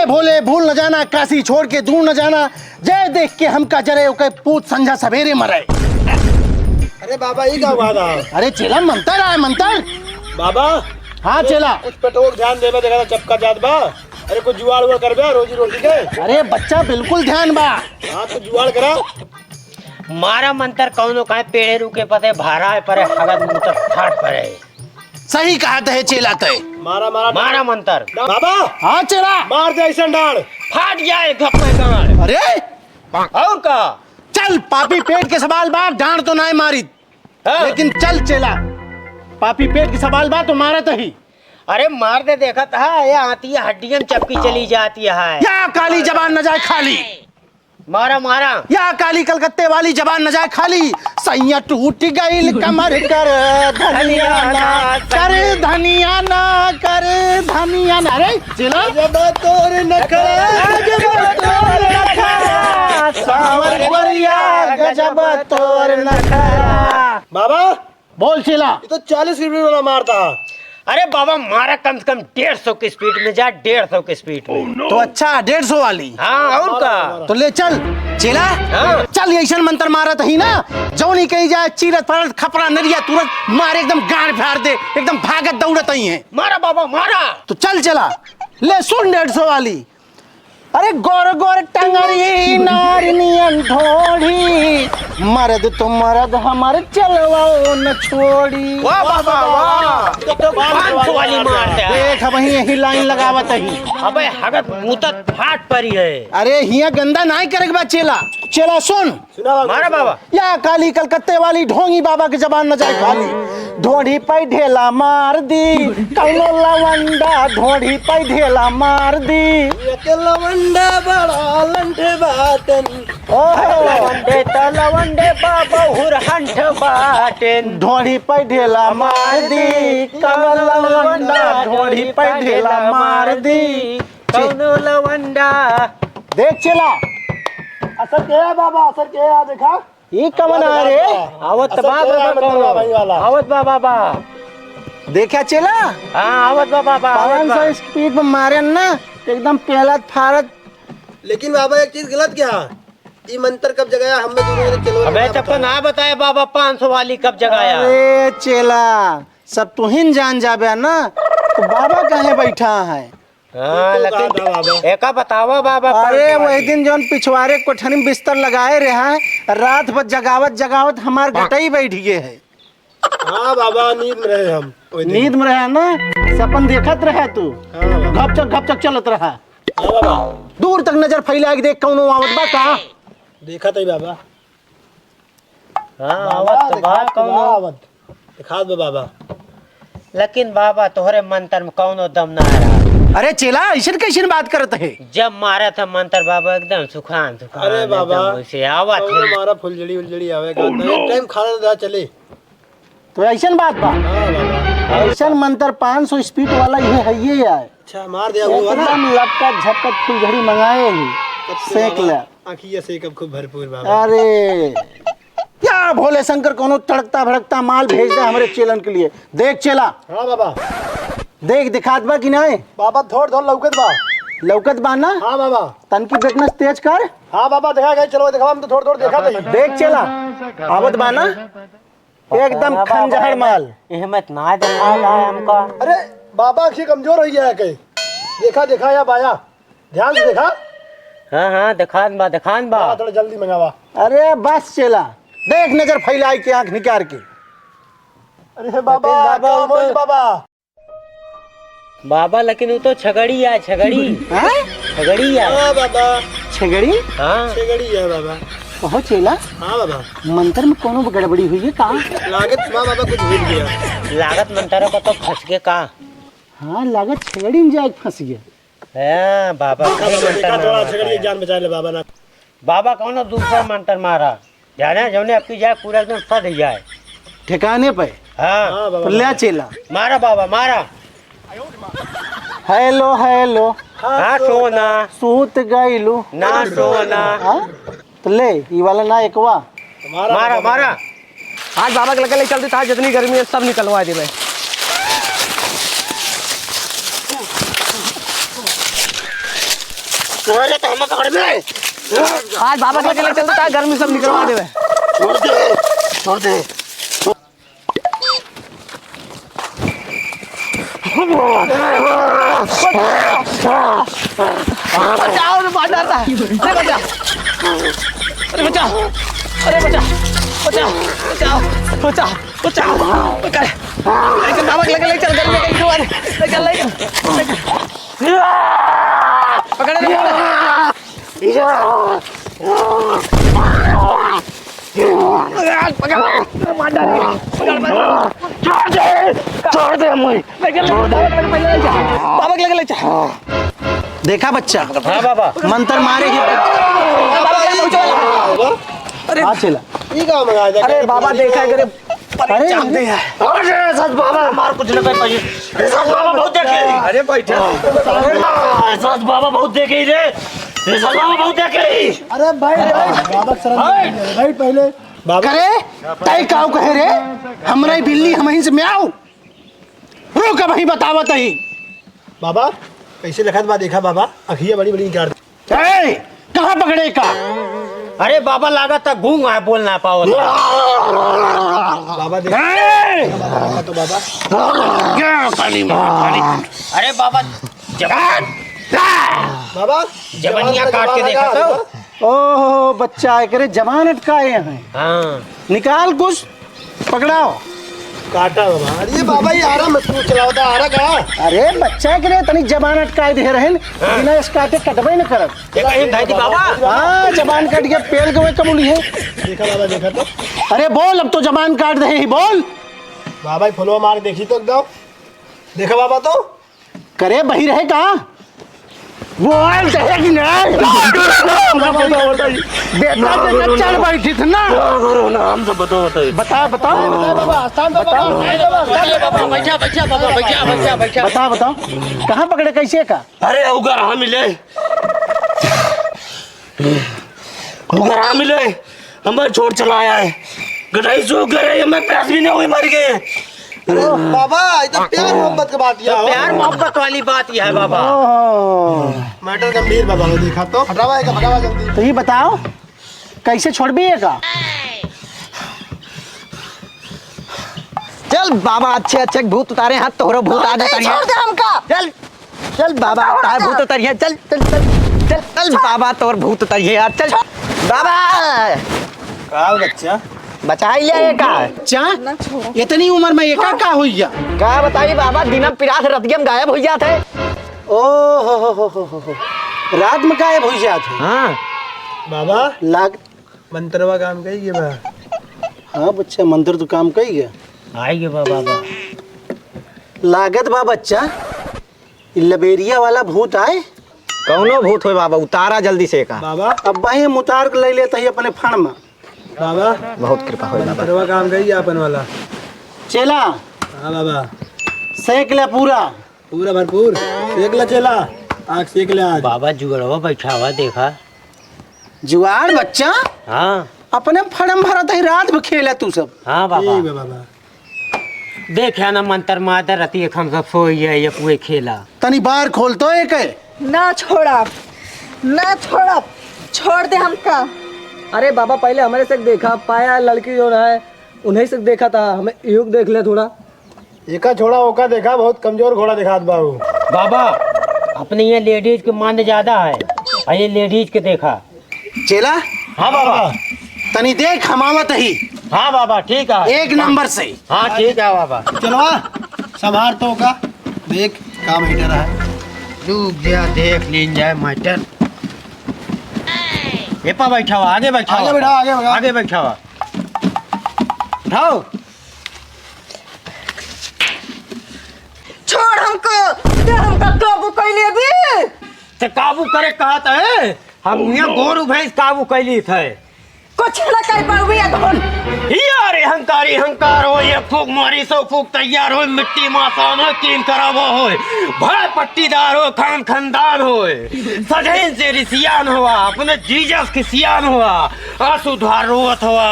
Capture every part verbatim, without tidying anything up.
बोले भूल न जाना, काशी छोड़ के दूर न जाना, जय देख के हमका जरे, ओके पूत संझा सवेरे मरे। अरे बाबा, ई का हुआ था? अरे चेला, मंतर आए, मंतर। बाबा। हाँ अरे, चेला। कुछ पेटोक ध्यान देवे, देखा था चपका जात बा। अरे कुछ जुगाड़ उगाड़ करबे रोजी रोटी के। अरे बच्चा, बिल्कुल ध्यान बा। हाँ तो जुगाड़ करा। मारा मंतर कौनो काहे पेड़े रुके पते भारा है परे हगत मुतर फाट परे। सही कहा तहे चेला तय। मारा, मारा। मारा मंतर। बाबा। हाँ चेला। मार दे ऐसन डांड। फाट जाए घप्पे गांड। अरे। और का? चल पापी पेट के सवाल बा, डांड तो नाय मारित। हाँ। लेकिन चल चेला, पापी पेट के सवाल बा तो मारत ही। अरे मार दे, देखत हा, ये आती है हड्डियन चपकी चली जाती है। या काली जबान न जाए खाली। मारा, मारा। या काली कलकत्ते वाली जबान न जाए खाली। सैया टूट गइल कमर कर धनिया ना कर, धनिया ना कर, धनिया ना। अरे चेला। गजब तोर नखरा, गजब तोर नखरा, सावर गोरिया, गजब तोर नखरा। बाबा। बोल चेला। ये तो चालीस रुपये वाला मारता। अरे बाबा, मारा कम से कम डेढ़ सौ के स्पीड में जा, डेढ़ सौ के स्पीड में। तो अच्छा, डेढ़ सौ वाली। हाँ, और का? तो ले चल चेला। हाँ। चल, ऐसन मंतर मारत ही ना, जौनी कही जाए, चीरत फाड़त खपरा नरिया तुरंत मार, एकदम गांड फाड़ दे, एकदम भागत दौड़त ही है। मारा बाबा, मारा। तो चल चेला, ले सुन डेढ़ सौ वाली। अरे गोर गोर टंगरी नार नियन ढोढ़ी, मरद तो मरद हमार चलवाओ न छोड़ी। वाह, वाह, वाह, वाह। ये तो पाँच सौ वाली मार दे। देख, अब यही लाइन लगावत ही। अबे हगत मूतत फाट परी है। अरे हिया गंदा नाय करे के बा चेला। चेला सुन। सुनावा, मारा बाबा। या काली कलकत्ते वाली ढोंगी बाबा के जबान न जाए खाली। ढोढ़ी पे ढेला मार दी, कौनो लवंडा ढोढ़ी पे ढेला मार दी। ये के लवंडा बड़ा लंठ बाटन। ओहो। लवंडे त लवंडे बाबा हुरहंठ बाटेन। ढोढ़ी पे ढेला मार दी, कौनो लवंडा ढोढ़ी पे ढेला मार दी। कौनो लवंडा। देख चेला। असर के है बाबा, असर के है, देखा? ई कवन आ रे? आवत बा बाबा, कौनो? आवत बा बाबा। देखा चेला? हाँ, आवत बा बाबा, आवत बा। पाँच सौ स्पीड में मारे ना, तो एकदम पेलत फारत। लेकिन बाबा एक चीज गलत क्या? ई मंत्र कब जगाया? हम में दोनों ने चलो अबे ना तब तो बता। ना बताए बाबा, पाँच सौ वाली कब जगाया? अरे चेला, सब तुहिन जान जाबे ना, तो बाबा काहे बैठा है? हाँ, ई तो लेकिन बात है बाबा। एका बतावा बाबा, अरे, पाँच सौ वही वाली। दिन जौन पिछवारे कोठरी में बिस्तर लगाए रहा है, रात भर जगावत जगावत हमार गटई बैठ गए है। हाँ बाबा, नींद में रहे हम वही दिन। नींद में रहा ना, सपन देखत रहा तू। हाँ बाबा। घपचक घपचक चलत रहा। हाँ बाबा। दूर तक नजर फैला के देख, कौनो आवत बा का? देखत ही बाबा। हाँ, बाबा, आवत तो बा देखात बा कौनो। आवत। देखात बा बाबा। लेकिन बाबा, तोहरे मंत्र में कौनो दम ना रहा। अरे चेला, ऐसन कैसन बात करत है? जब मारा था मंत्र बाबा, एकदम सुखान, सुखान, अरे बाबा, एकदम वैसे आवत कौनो है। मारा फुलझड़ी उलझड़ी आवे का, Oh, no! टाइम खाना दा चले। तो ऐसन बात बा? हाँ बाबा। ऐसन मंत्र पाँच सौ स्पीड वाला ये है, ये है। अच्छा, मार दिया वो, है ना? एकदम लपका झपका फुलझड़ी मंगाए ही। तब से सेंक बाबा, ले। आँखिया से कब खूब भरपूर बाबा। अरे, या भोले शंकर कौनो तड़कता भड़कता माल भेज दे हमरे चेलन के लिए। देख चेला। हाँ बाबा। देख, दिखात बा कि नहीं? बाबा, थोड़ थोड़ लौकत बा। लौकत बा ना? हाँ बाबा। तनकी brightness तेज कर। हाँ बाबा, देखा गई, चलो देखा, हम तो थोड़ थोड़ देखा था। देख चेला, आवत बा ना? एकदम पता ना खंजहर बाबा, माल। एहमे त ना देखात है हमका। अरे बाबा, आँखी कमजोर हो गया है कहीं। देखा, देखा या बाया, ध्यान से देखा। हाँ, हाँ, देखान बा, देखान बा। हाँ, थोड़ा जल्दी मंगावा। अरे बस चेला, देख नजर फैलाई के आँख निकार के। अरे बाबा, लेकिन बाबा, काम वो होई तो बाबा। बाबा, लेकिन वो तो छगड़ी है, छगड़ी। हाँ? छगड़ी है। हाँ बाबा। छगड़ी? हाँ। छगड़ी है बाबा। कहो चेला। हाँ बाबा। मंत्र में कोनो गड़बड़ी हुई है का? लागत बा बाबा, कुछ भूल गया। लागत मंत्र का तो फंस गया का? हाँ, लागत छगड़ी में जाके फंस गया। हाँ बाबा, बाबा, फिर मंत्र देखा थोड़ा मारा छगड़ी है। जान बचा ले बाबा ना। बाबा, कौनो दूसरा मंत्र मारा, जाने जौने अबकी जाए पूरा एकदम सध जाए। ठिकाने पे। हाँ। हाँ, बाबा, तो ले बाबा। चेला। मारा बाबा, मारा। हेलो, हेलो। हाँ, सोना। सूत गइलू। ना, सोना। हाँ? तो ले, ई वाला ना एकवा। मारा, मारा, बाबा। मारा। आज बाबा के लगे ले चलती, आज जितनी गर्मी है, सब निकलवा देबे। अरे तो हमें पकड़ में। आज बाबा के लगे चलता है, गर्मी सब निकलवा देवे। छोड़ दे, छोड़ दे। बचाओ रे, मार डालता है। अरे बचा। अरे बचा। अरे बचा। बचा। बचा। बचा। बचा। पकड़। लेके बाबा के लगे ले चल, गर्मी के लिए। ले चल, ले चल। ले चल। पकड़ ले। छोड़ दे, छोड़ दे मुझे। बाबा के लगे ले जा। बाबा के लगे ले जा। देखा बच्चा, हाँ बाबा। मंत्र मारे ही। बाबा के लगे पहुंचो। अरे हाँ, चला। ये का मंगा दे? अरे बाबा, देखा करे। अरे, जानते हैं। अरे, सच बाबा, हमार कुछ ना कर पाइए। सच बाबा बहुत देखे। अरे, बैठा। अरे, सच बाबा बहुत देखे रे। सच बाबा बहुत देखे। अरे, भाई, भाई, बाबा शरण दे, भाई, पहले। बाबा। करे, तय काऊ कहे रे? हमरा ही बिल्ली, हम ही से म्याऊ। रुक, अब ही बतावत ही। बाबा, कैसे लखत बा, देखा बाबा, अखिया बड़ी बड़ी निकाल। ए, कहाँ पकड़े का? अरे बाबा, लागत है गूंग है, बोल ना पावत। बाबा देख। ए! देखा तो बाबा। क्या काली माँ, काली। अरे बाबा, जब बाबा, जबनिया काट के देखा तो। ओहो, बच्चा एकरे जबान अटकाए हैं। हाँ। निकाल कुछ। पकड़ाओ। काटा बाबा। अरे बाबा, ये आराम मत तू चलाओ, तो आरा का? अरे बच्चा के लिए तनी जबान अटकाए दे रहन, हाँ। बिना इसका के कटबे न करब। ये कहीं धई दी बाबा। हाँ, जबान कट गया, पेल के वो कबूली है। देखा बाबा, देखा तो। अरे बोल, अब तो जबान काट दे ही, बोल। बाबा, ये फुलवा मार देखी तो एकदम। देखा बाबा तो। करे बही रहे का? वो आयल तो है कि नहीं? बेटा, बेटा, चल बैठी थी ना। ना, गुरु, ना, हम सब बताओ, बताइए। बता, बता। बता, बता। बैठा, बैठा, बाबा, बैठा, बैठा, बैठा। बता, बता। कहाँ पकड़े, कैसे का? अरे, उगर हाँ मिले। उगर हाँ मिले। हमारे छोड़ चला आया है। गटाई सो करे, हमें प्यास भी नहीं हुई, मर गए। अरे बाबा, ये तो प्यार मोहब्बत की बात तो है। प्यार मोहब्बत वाली बात ही है बाबा। ओहो। मैटर गंभीर बाबा, वो देखा तो। हटावा है क्या? हटावा जल्दी। तो ये बताओ, कैसे छोड़बी है का? चल बाबा, अच्छे अच्छे भूत उतारे हैं, तोहरो भूत आज उतारिए। छोड़ दे हमका। चल। चल बाबा, छोड़ तार दे। भूत उतरिए, चल, चल, चल, चल, चल छोड़। बाबा, तोर भूत उतरिए यार, चल। छोड़। बाबा। का हो बच्चा? बचाई ले ये का? बच्चा? ना छोड़ो। इतनी उम्र में ये का, हाँ। का हुई गया? का बताई बाबा, दिनम पिरात रतियम गायब हुई जात है। ओ हो हो हो हो हो। रात में गायब हुई जात है। हाँ। बाबा। लाग मंत्रवा काम कई गया बा? हाँ बच्चा, मंत्र तो काम कई गया। आई गया बा बाबा। लागत बा बच्चा, ई लबेरिया वाला भूत आए। कौनो भूत होए बाबा, उतारा जल्दी से एका। बाबा। अब भाई हम उतार के ले लेते ही अपने फण में। बाबा। बहुत कृपा होए बाबा। मंत्रवा काम कई गया अपन वाला। चेला। हाँ बाबा। सेक ले पूरा। पूरा भरपूर। सेक ले चेला। आग सेक ले आज। बाबा जुगड़वा बैठा हुआ देखा। जुआड़ बच्चा? हाँ। अपने फड़म भरत ही रात में खेला तू सब। हाँ बाबा। ठीक बा बाबा। देखा ना मंत्र मार दे रती एक हम सब सोई है, ये कुए खेला। तनी बार खोल तो एक है। ना छोड़ा, ना छोड़ा, छोड़ दे हमका। अरे बाबा, पहले हमरे से देखा, पाया लड़की जो है, उन्हीं से देखा था, हमें युग देख ले थोड़ा। एका छोड़ा, ओका देखा, बहुत कमजोर घोड़ा दिखात बा उ। बाबा, अपने ये लेडीज के मान ज्यादा है, और ये लेडीज के देखा। चेला? हाँ बाबा। तनी देख, हम आवत ही। हाँ बाबा, ठीक है। एक नंबर से। हाँ, ठीक है बाबा। चलो, संभार तो ओका, देख, का मैटर है। रुक जा, देख लीन जाए मैटर। ए पा बैठा हुआ, आगे बैठा आगे हुआ। बैठा, आगे बैठा। आगे बैठा हुआ। उठाओ। छोड़ हमको, ते हमका काबू कर ले अभी। ते काबू करे कहत है, हम यहाँ गोरू भैंस काबू कैली थे। कुछ न कर पाबी अधुन। हिया रे हंकारी हंकार हो, एक फूक मारी सौ फूक तैयार हो, मिट्टी मासान हो, कीन करावो हो, भय पट्टीदार हो, खान खानदान हो, सजैन से रिसियान हुआ, अपने जीजस की सियान हुआ, आंसू धार रोवत हुआ,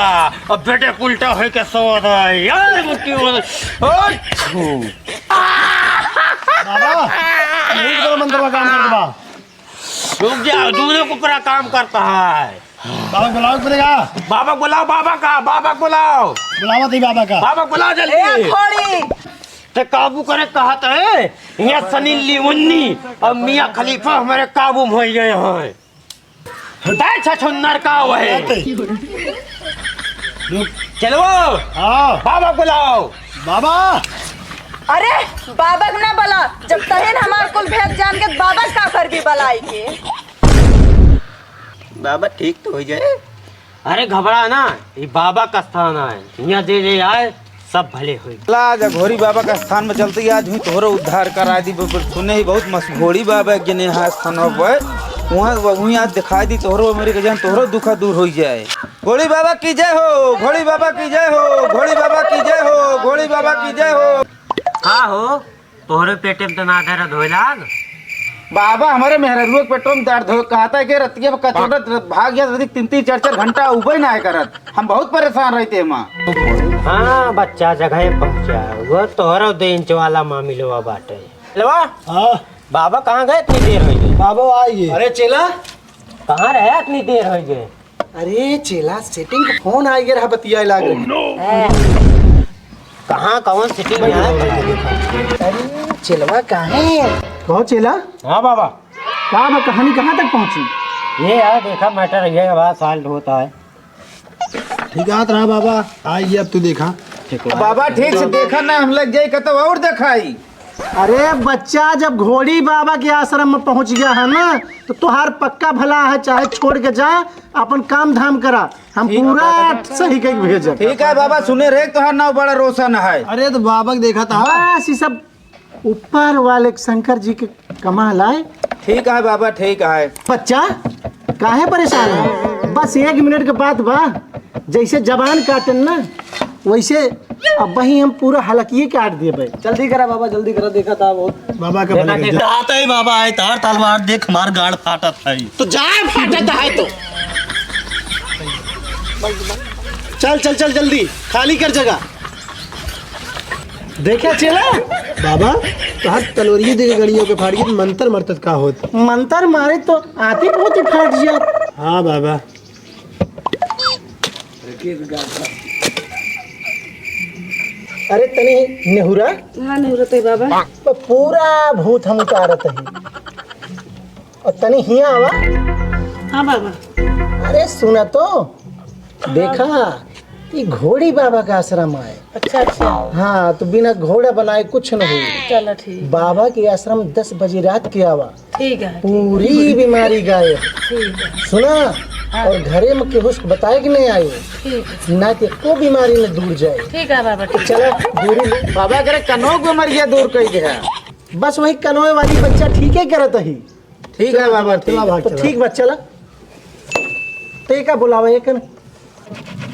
अब बेटे उल्टा होके सोवत हुआ, यार मुट्ठी में, ओ छू। बाबा, यही तो मंत्र का काम कर दबा। रुक जा, दूनो को पूरा काम करता है। बाबा बुलाओ पड़ेगा। बाबा बुलाओ, बाबा का, बाबा बुलाओ। बुलावा थी बाबा का। बाबा बुलाओ जल्दी। ए, थोड़ी। ते काबू करे कहत है, यहाँ सनी लियोनी और मियाँ खलीफा हमारे काबू में हो गए हैं। दाई छछुन्नर का वही। रुक। चलो। हाँ। बाबा बुलाओ। बाबा। अरे, बाबा के ना बुला, जब तहिन हमार कुल भेद जान के बाबा का कर भी बुलाई के। बाबा ठीक तो हो जाए। अरे घबरा ना, ये बाबा का स्थान है, यहाँ जे जे आए सब भले होई। ला, आज अघोरी बाबा का स्थान में चलते ही आज हुई तोहरो उद्धार करा दी। ब-, ब-, सुने ही बहुत मशहूरी बाबा के जने यहाँ स्थान पर, वहाँ, वहीं आज दिखाई दी तोहरो, मेरे के जन तोहरो दुख दूर हो जाए। घोड़ी बाबा की जय हो, घोड़ी बाबा की जय हो, घोड़ी बाबा की जय हो, घोड़ी बाबा की जय हो। का हो, तोहरे पेटे में तो ना दर्द होए लाग? बाबा, हमारे मेहररुआ के पेटो में दर्द हो, कहता है कि रतिया में कचोटत भाग जात, रति तीन तीन चार चार घंटा उबे ना करत। हम बहुत परेशान रहते हैं माँ। हाँ बच्चा, जगह पहुँचा, वो तोहरो दो इंच वाला मामिलो बाटे। चेलवा, हाँ। बाबा कहाँ गए, इतनी देर हो गई? बाबा आ गए। अरे चेला, कहाँ रहे, इतनी देर हो गई? अरे चेला, सेटिंग का फोन आ गया रहा, बतियाए लाग रहे। ए, कहाँ, कौन सेटिंग में आया? अरे चेलवा, कहाँ है? कहो चेला। हाँ बाबा। का बा, कहानी कहाँ तक पहुँची? ये यार, देखा मैटर ये बा, सॉल्व होता है। ठीक है, रहा बाबा, आ ये अब तू देखा। बाबा ठीक से देखा ना, हम लग जाए कतौ और देखाई। अरे बच्चा, जब घोड़ी बाबा के आश्रम में पहुँच गया है ना, तो तोहार पक्का भला है, चाहे छोड़ के जा, अपन काम धाम करा, हम ठीक है पूरा बाबा। सही कह भेजब। ठीक है बाबा, सुने रहे तोहार नाव बड़ा रोशन है। अरे तो बाबा के देखा था। बस ये सब ऊपर वाले शंकर जी के कमाल आए। ठीक है बाबा, ठीक है। बच्चा, काहे परेशान है? बस एक मिनट के बात बा, जैसे जबान काटन ना, वैसे अब वही हम पूरा हलकिए काट देबे। जल्दी करा बाबा, जल्दी करा, देखा था बहुत। बाबा का भला कर दे। आते ही बाबा आए, तार तलवार देख, मार गाड़ फाटत है। तो जाए फाटत है तो। चल, चल, चल, जल्दी खाली कर जगह। देखा चेला? बाबा, तोहार तलवरिये देखे गड़ियों के फाड़ के मंतर मरतत का होत? मंतर मारे तो आती बहुत ही फाट जात। हाँ बाबा। अरे तनी नेहुरा। हाँ, नेहुरा तो बाबा। तो पूरा भूत हम उतारत ही। और तनी हियाँ आवा। हाँ बाबा। अरे सुना तो, देखा, ई घोड़ी बाबा का आश्रम आए। अच्छा, अच्छा। हाँ, तो बिना घोड़ा बनाए कुछ नहीं। चलो ठीक। बाबा के आश्रम दस बजे रात के आवा। ठीक है, ठीक। पूरी बीमारी गायब। ठीक है। सुना? हाँ। और घरे में केहू से बताए कि नहीं आए। ठीक है। ना कि को बीमारी में दूर जाए। ठीक है बाबा, ठीक। चला, दूरी ले। बाबा करे कनो बीमारिया दूर कर दे है। बस वही कनोए वाली बच्चा ठीक है करत ही। ठीक है बाबा, ठीक। चला भाग, तो चला। ठीक बा, चला। ते का बुलावा एक न।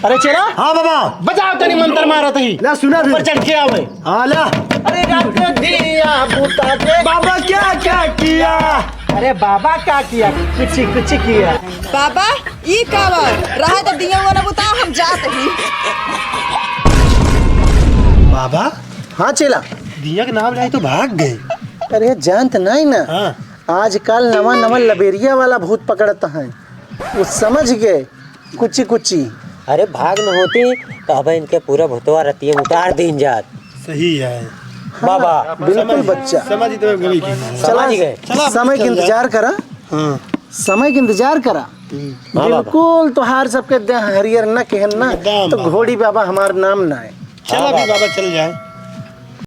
अरे चेला। हाँ बाबा। बजाओ तनी मंतर मारत ही। ला सुना फिर। ऊपर चढ़ के आवे। हाँ ला। अरे रात में दिया बुता के। बाबा क्या क्या किया? अरे बाबा का किया? कुछ कुछ किया। बाबा, ई का बा? रहा तो दिया वाला बुता, हम जात ही। बाबा। हाँ चेला। दिया के नाम लाई तो भाग गए। अरे जानत नहीं ना। हाँ। आजकल नवा नवा लबेरिया वाला भूत पकड़त हैं, वो समझ गए, कुची कुची। अरे भाग न होती तो अब इनके पूरा भुतवा रतिये उतार दीन जात। सही है। बाबा। बिल्कुल समझ, बच्चा। समझ तो गई की। चला, समझ गए। चला, समय के चल जा। इंतजार करा। हाँ। समय के इंतजार करा। हम्म। हाँ बाबा। बिल्कुल तोहार सबके देह हरियर न कहन ना, एकदम तो बाबा। घोड़ी बाबा हमार नाम ना है। चला भी बाबा चल जाए।